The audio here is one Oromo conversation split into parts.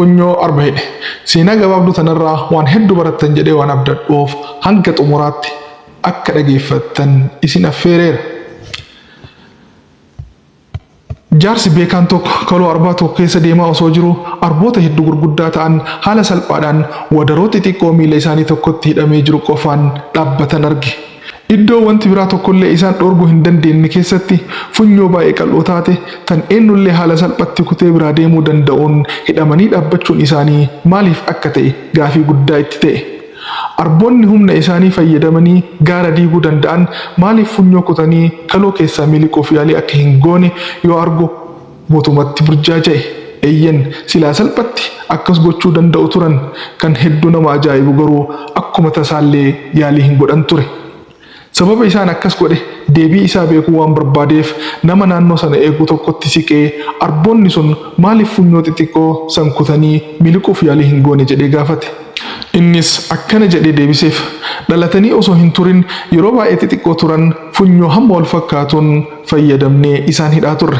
Funyoo arba hidhe. Seenaa gabaabduu tanarraa waan hedduu barattan jedhee waan abdadhuuf hanga xumuraatti akka dhageeffattan isin affeereera. Jaarsi beekaan tokko kaloo arbaa tokko keessa deemaa osoo jiruu arboota hedduu gurguddaa ta'an haala salphaadhaan wadaroo xixiqqoo miila isaanii tokkotti hidhamee jiru qofaan dhaabbatan arge. Iddoo wanti biraa tokkollee isaan dhoorguu hin dandeenne keessatti funyoo baay'ee qal'oo taate tan eennullee haala salphatti kutee biraa deemuu danda'uun hidhamanii dhaabbachuun isaanii maaliif akka ta'e gaafii guddaa itti ta'e. Arboonni humna isaanii fayyadamanii gaara diiguu danda'an maaliif funyoo kutanii kaloo keessaa miliquuf yaalii akka hin goone yoo argu guutumatti burjaaja'e. Eeyyen, silaa salphatti akkas gochuu danda'u turan. Kan hedduu nama ajaa'ibu garuu akkuma tasaallee yaalii hin godhan ture. Sababa isaan akkas godhe deebii isaa beekuu waan barbaadeef nama naannoo sana eegu tokkotti siqee arboonni sun maaliif funyoo xixiqqoo san kutanii miliquuf yaalii hin goone jedhee gaafate. Innis akkana jedhee deebiseef, Dhalatanii osoo hin turin yeroo baay'ee xixiqqoo turan funyoo hamma wal fakkaatuun fayyadamnee isaan hidhaa turre.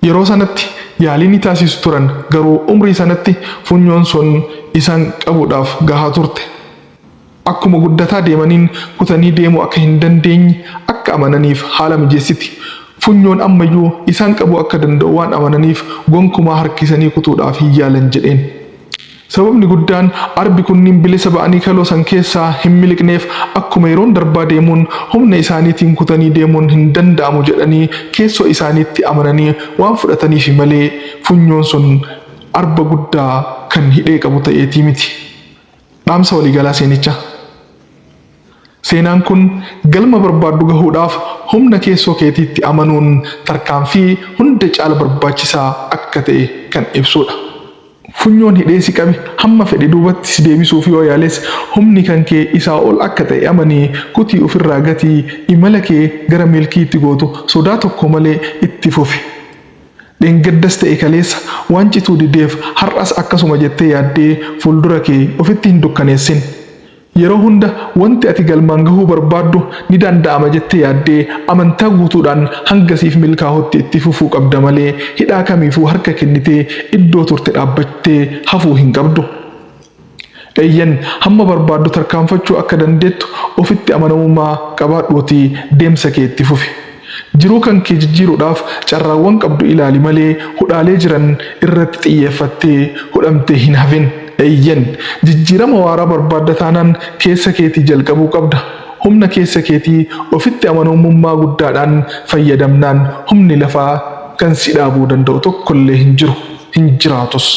Yeroo sanatti yaalii ni taasisu turan garuu umrii sanatti funyoon sun isaan qabuudhaaf gahaa turte. Akkuma guddataa deemaniin kutanii deemuu akka hin dandeenye akka amananiif haala mijeessiti. Funyoon ammayyuu isaan qabuu akka danda'u waan amananiif gonkumaa harkisanii kutuudhaaf hin yaalan jedheen. Sababni guddaan arbi kunniin bilisa ba'anii kaloo san keessaa hin miliqneef akkuma yeroon darbaa deemuun humna isaaniitiin kutanii deemuun hin danda'amu jedhanii keessoo isaaniitti amananii waan fudhataniifi malee funyoon sun arba guddaa kan hidhee qabu ta'eetii miti. Dhaamsa waliigalaa seenichaa. Seenaan kun galma barbaaddu gahuudhaaf humna keessoo keetiitti amanuun tarkaanfii hunda caala barbaachisaa akka ta'e kan ibsuudha. Funyoon hidhee si qabe hamma fedhe duubatti si deebisuuf yoo yaales humni kan kee isaa ol akka ta'e amanii kutii ofirraa gatii imala kee gara milkiitti gootu sodaa tokko malee itti fufi. Dheengaddas ta'e kaleessa waan cituu dideef har'as akkasuma jettee yaaddee fuuldura kee ofitti hin dukkaneessin. Yeroo hunda wanti ati galmaan gahuu barbaaddu ni danda'ama jettee yaaddee amantaa guutuudhaan hanga siif milkaahutti itti fufuu qabda malee hidhaa kamiifuu harka kennitee iddoo turte dhaabbattee hafuu hin qabdu. Eeyyen, hamma barbaaddu tarkaanfachuu akka dandeettu ofitti amanamummaa qabaadhuutii deemsa kee itti fufi. Jiruu kan kee jijjiiruudhaaf carraawwan qabdu ilaali malee hudhaalee jiran irratti xiyyeeffattee hudhamtee hin hafin. Eeyyen, jijjiirama waaraa barbaadda taanaan keessa keetii jalqabuu qabda. Humna keessa keetii ofitti amanamummaa guddaadhaan fayyadamnaan humni lafaa kan si dhaabuu danda'u tokkollee hin jiru, hin jiraatus.